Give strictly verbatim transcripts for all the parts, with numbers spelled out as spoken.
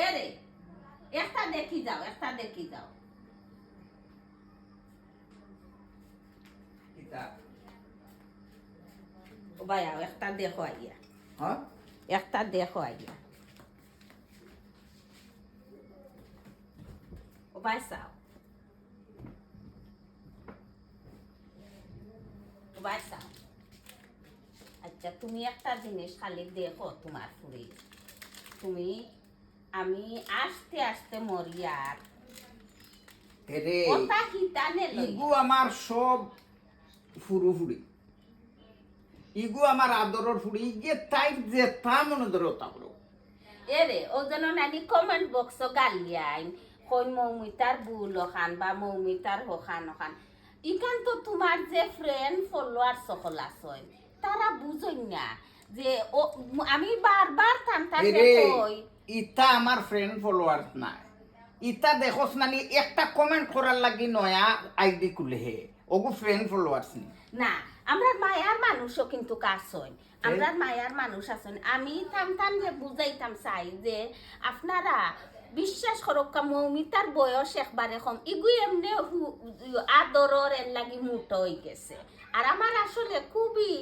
এরে, একটা দেখি যাও, একটা দেখি যাও। কিতা? ও ভাই, আও, একটা দেখো আইয়া। হ্যাঁ? একটা দেখো আইয়া। ও ভাই, চাও। ও ভাই, চাও। আচ্ছা, তুমি একটা জিনিস খালি দেখো তোমার ফুড়ি। তুমি, আমি আস্তে আস্তে মরিয়ার। এরে, ওটা হিতানে লই। ইগু আমার সব ফুরু ফুড়ি। ইগু আমার আদরর ফুড়ি, ইগে তাই যেতা মনে ধরে ওতা করো। এরে, ও যেন নানি comment box-ও গালিয়াইন, কইন মৌমিতার ভুল অখান বা মৌমিতার হখান অখান। ইখান তো তোমার যে friend followers সকল আছইন, তারা বুঝইন না যে ও, আমি বারবার তান তার এরে, কই। ইতা আমার friend followers নাই। ইতা দেখোস নানি একটা comment করার লাগি নয়া ID খুলে হে। ওগু friend followers নি? না, আমরার মায়ার মানুষও কিন্তু আছইন। আমরার মায়ার মানুষ আছইন। আমি তান তান যে বুঝাইতাম চাই যে আপনারা বিশ্বাস করউক্কা, মৌমিতার বয়স একবারে কম। ইগু এমনে হু-, আদরর এর লাগি মোটা অই গেছে। আর আমার আসলে খুবই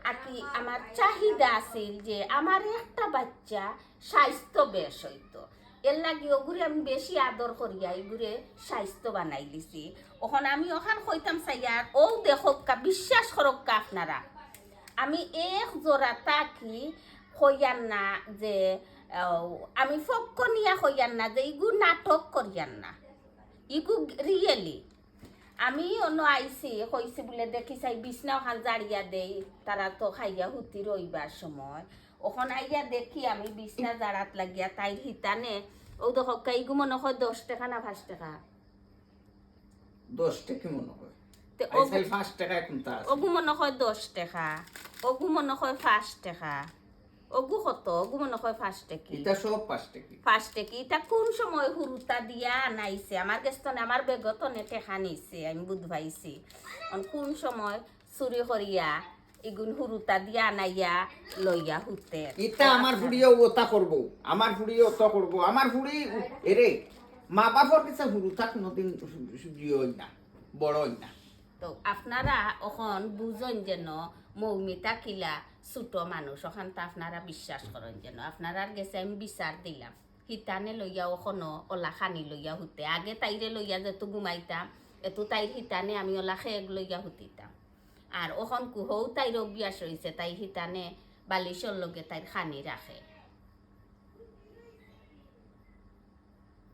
আর কি আমার চাহিদা আছিল যে আমার একটা বাচ্চা স্বাস্থ্য বেশ অইতো। এর লাগি ওগুরে আমি বেশি আদর করিয়া ইগুরে স্বাস্থ্য বানাই দিছি। অখন আমি অখান কইতাম চাইয়ার, ও দেখউক্কা, বিশ্বাস করউক্কা আপনারা, আমি এক জোড়া থাকি কইয়ার না যে, আহ, আমি পক্ষ নিয়া কইয়ার না যে ইগু নাটক করিয়ার না, ইগু really। আমি অনো আইছি, কইছি বুলে দেখি চাই বিছনা অখান জাড়িয়া দেই, তারা তো খাইয়া হুতি রইবার সময়। অখন আইয়া দেখি আমি বিছনা জাড়াত লাগিয়া তাইর হিতানে, ও দেখউক্কা, ইগু মনে কয় দশ টেকা না পাঁচ টেকা। দশ টেকা মনে কয়। তে আইজ ওগু-, কাইল পাঁচ টেকা এখন তা আছে। ওগু মনে কয় দশ টেকা, ওগু মনে কয় পাঁচ টেকা। ওগু কত? ওগু মনে কয় পাঁচ টেকি। ইতা সব পাঁচ টেকি। পাঁচ টেকি। ইতা কোন সময় হুরুতা দিয়া আনাইছে? আমার গেছ তনে, আমার বেগত তনে টেকা নিছে, আমি বুধ পাইছি। অন কোন সময় চুরি করিয়া ইগুন হুরুতা দিয়া আনাইয়া লইয়া হুতে। ইতা আমার ফুড়িয়ে ওতা করবো, আমার ফুড়িয়ে ওতা করবো, আমার ফুড়ি, এরে, মা বাপর কাছে হুরুতা কোনোদিন দিও না, বড় অই না। তো আপনারা অখন বুঝইন যেন মৌমিতা কিলা ছোট মানুষ, অখান তো আপনারা বিশ্বাস করইন যেন। আপনারার গেছে আমি বিচার দিলাম। হিতানে লইয়া অখনো অলা খানি লইয়া হুতে। আগে তাইরে লইয়া যেতু ঘুমাইতাম, এতু তাইর হিতানে আমি অলা খেগ লইয়া হুতিতাম। আর অখন কুহৌ তাইর অভ্যাস অইছে, তাই হিতানে বালিশর লগে তাইর খানি রাখে।